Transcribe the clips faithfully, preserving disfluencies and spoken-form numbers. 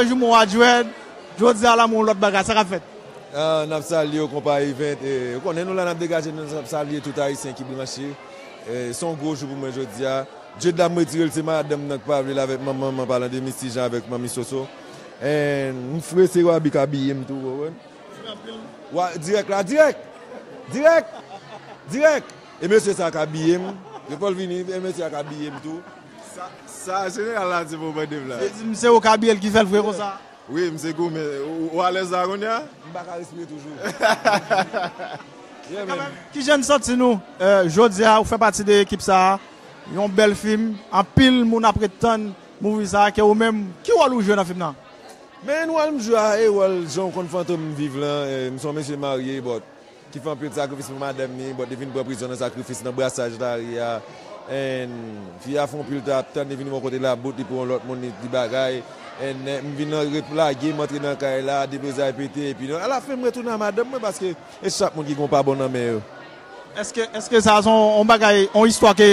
Jou mwen a Djwèd, jodi a la mwen yon lòt bagay, sa k ap fèt? Ah, n ap salye w konpa event. E, ou konnen nou la n ap degaje nou, n ap salye tout Ayisyen ki branche. E, se yon gwo jou pou mwen jodi a. Dye dam retire l, se madanm nan k pa vle l avèk manman m, an palan de Misty Jean avèk manmi Soso. And m fre se Wabi k abiye m tou, ou konprann? Wa, dirèk la, dirèk! Dirèk! Dirèk! E mesye sa k abiye m. Yo fò l vini, e mesye a k abiye m tou. Sa, sa, jeneral la di pou mande m la. Se ou k abiye l ki fè l vre konsa? Wi, m se goumen. Ou, ou alèz la kounye a? M pa ka respire toujou. Yeah, man. Kijan n santi nou? Eh, jodi a, ou fè pati de ekip sa a. Yon bèl fim. Anpil moun ap ret tann movie sa a. Ke ou menm, ki wòl ou jwe nan fim nan? Men, wòl m jwe a, e wòl jan w konn Fantom viv lan. Eh, m se yon mesye marye, but ki fè anpil sakrifis pou madanm ni, but li vin pran prizon nan sakrifis, nan brasaj lari a. And fi a fè anpil tan ap tann, li vin yon kote labout, li pou yon lòt moun, li, li bagay. And eh, m vin nan ret lage, m antre nan kay la, deblozay pete, epi nan, alafen m retounen a madanm mwen, paske e chak moun ki gen yon pa bon nan men yo. Èske, èske sa se yon, yon bagay, yon istwa ke,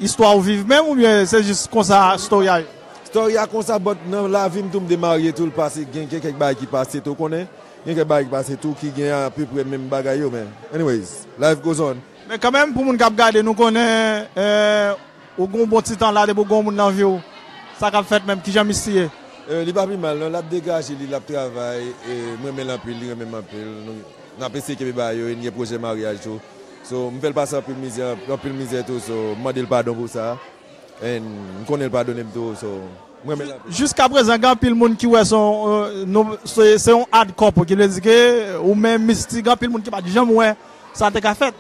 istwa ou viv menm, oubyen se jis konsa story a ye? Story a konsa, but nan lavi m tou, m te marye tou, l pase, gen, gen kèk bagay ki pase tou, konnen? Gen kèk bagay ki pase tou ki gen apeprè menm bagay yo, men anyways, life goes on. Men kanmenm, pou moun k ap gade, nou konnen, eh, ou gen yon bon ti tan la, depi w gen yon moun nan vi w, sa k ap fèt menm, kijan Misty ye? Eh, li pa pi mal, non, l ap degaje li, l ap travay, e m renmen l anpil, li renmen m anpil. Nou, n ap eseye kenbe bagay yo, e n gen pwojè maryaj tou. So, m fè l pase anpil mizè, anpil mizè tou, so, m mande l padon pou sa. And m konnen l padone m tou, so, m renmen l anpil. Jiskaprezan, gen anpil moun ki wè se yon, euh, nou, se, se yon odd couple, ki vle di ke ou menm Misty, gen anpil moun ki pa t janm wè sa te ka fèt.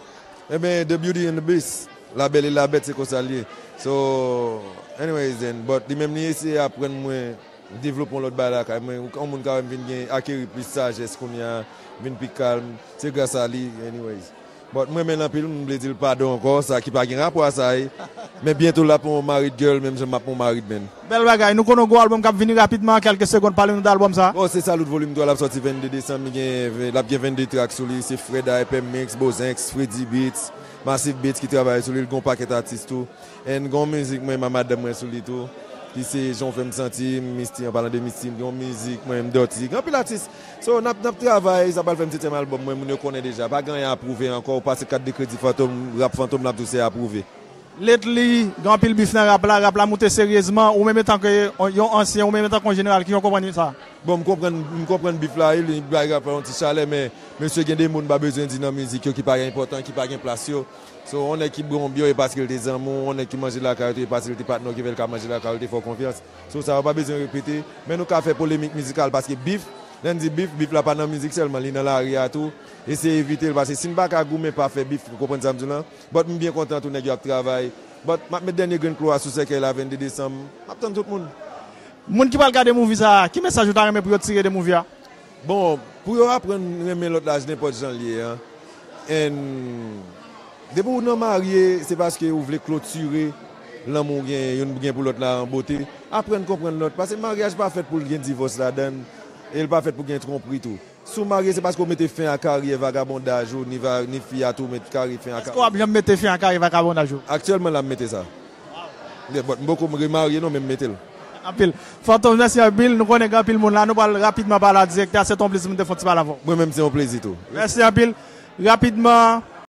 Eben, the beauty and the beast, la belle et la bête, se konsa l ye. So, anyways, and, but li menm li eseye aprann mwen devlope yon lòt bagay lakay mwen. Yon moun ka wè m vin gen, akeri plis sajès kounye a, vin pi kalm. Se gras a li, anyways. But m renmen l anpil, m vle di l padon ankò, sa ki pa gen rapò a sa, e. Men byento l ap yon married girl, menm jan m ap yon married man. Bèl bagay, nou konnen w gen yon album k ap vini rapidman, kèlke segonn, pale nou de album sa. Bon, se Salute Volume twa, l ap sòti vennde desanm, li gen, l ap gen vennde track sou li, se Fred a F M Mix, Bozenx, Freddy Beats, Massive Beats ki travay sou li, l gen yon pakèt atis tou. And gen yon mizik mwen, m a madanm mwen sou li tou, ki se Jan w fè m santi m, Misty, an palan de Misty, gen yon mizik mwen, m Dutty, gen anpil atis. So, n ap, n ap travay, sa pral fè m setyèm album mwen, moun yo konnen deja. Pa gen anyen apwouve ankò, ou pase kat de kredi Fantom, rap Fantom, l ap di w se apwouve. Lately, gen anpil bif nan rap la, rap la moute seryezman, ou menm etanke yon ansyen, ou menm etanke yon jeneral, kijan w konprann sa? Bon, m konprann, m konprann bif la, wi, li bay rap la yon ti chalè, men mesye gen de mo n pa bezwen di nan mizik yo ki pa enpòtan, ki pa gen plas yo. So, yon nèg ki bwè yon byè, e paske l te zanmi w, yon nèg ki manje lakay ou tou, e paske l te patnè w ki fè l ka manje lakay ou, l te fè w konfyans. So, sa yo pa bezwen repete, men nou ka fè polemik mizikal, paske bif, lè n di bif, bif la pa nan mizik sèlman, li nan lari a tou. Eseye evite l, paske si n pa ka goumen pa fè bif, ou konprann sa m di w lan? But m byen kontan tou nèg yo ap travay. But m ap met dènye grenn klou a sou sèkèy la vennde desanm. M ap tann tout moun. Moun ki pral gade movie sa a, ki mesaj ou ta renmen pou yo tire de movie a? Bon, pou yo aprann renmen lòt la nenpòt jan l ye a. And depi w nan marye, se paske ou vle klotire lanmou w gen, youn gen pou lòt la an bote. Aprann konprann lòt. Paske maryaj pa fèt pou l gen divòs ladan l, e l pa fèt pou gen twonpri tou. Si w marye, se paske w mete fen a karyè vagabondaj ou, ni, va, ni fi a tou met kari fen a karyè. Èske w ap janm mete fen a karyè vagabondaj ou? Aktyèlman la, m mete sa. Yeah, but m poko remarye non, men m mete l. Anpil. Fantom, mèsi anpil. Nou konnen gen anpil moun la. Nou pral rapidman pale a direktè a. Se t on plezi pou m te fè yon ti pale avè w. Mwen menm, se yon plezi tou. Mèsi anpil. Rapidman,